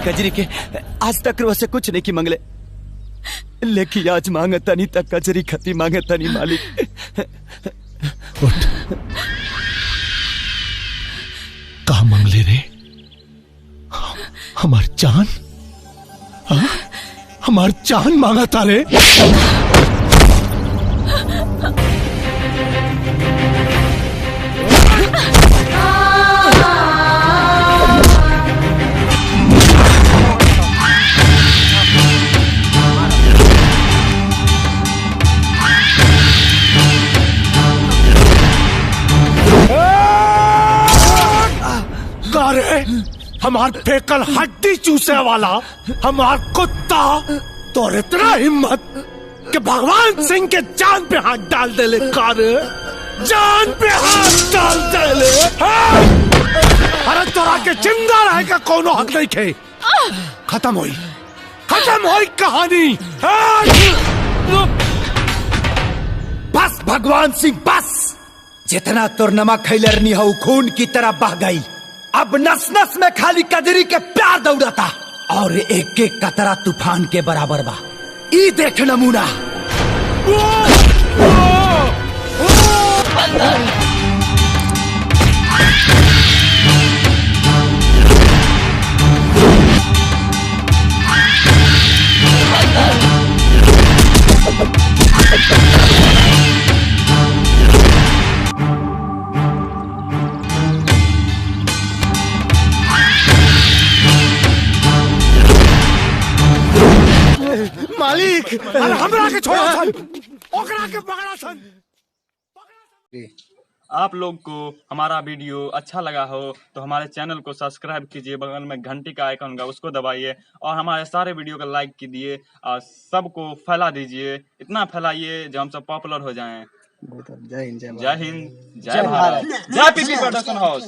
कजरी के आज तक रुआ से कुछ नहीं की मंगले, लेकिन आज मांगता नहीं तक कजरी खती मांगता नहीं मालिक। उठ, कहा मंगले रे? हमार जान, हाँ? हमार जान मांगा तारे। हमार फेकल हड्डी चूसे वाला हमार कुत्ता, तो इतना हिम्मत कि भगवान सिंह के जान पे हाथ डाल दे ले। कार जान पे हाथ डाल दे ले। हाँ! अरे तोरा के जिंदा रहे का कोनो हक नहीं खे। खत्म हुई, खत्म हुई कहानी। हाँ! बस भगवान सिंह बस, जितना तोर नमक खैलरनी हो खून की तरह बह गई। अब नस नस में खाली कजरी के प्यार दौड़ता और एक एक कतरा तूफान के बराबर बा। ई देख नमूना। मालिक, अरे हमरा के छोड़ा सन, ओकरा के पकड़ा सन। आप लोग को हमारा वीडियो अच्छा लगा हो तो हमारे चैनल को सब्सक्राइब कीजिए, बगल में घंटी का आइकन होगा उसको दबाइए और हमारे सारे वीडियो को लाइक कीजिए और सबको फैला दीजिए। इतना फैलाइए जो हम सब पॉपुलर हो जाएं। जय हिंद, जय हिंद, जय भारत, जय पीपी प्रोडक्शन हाउस।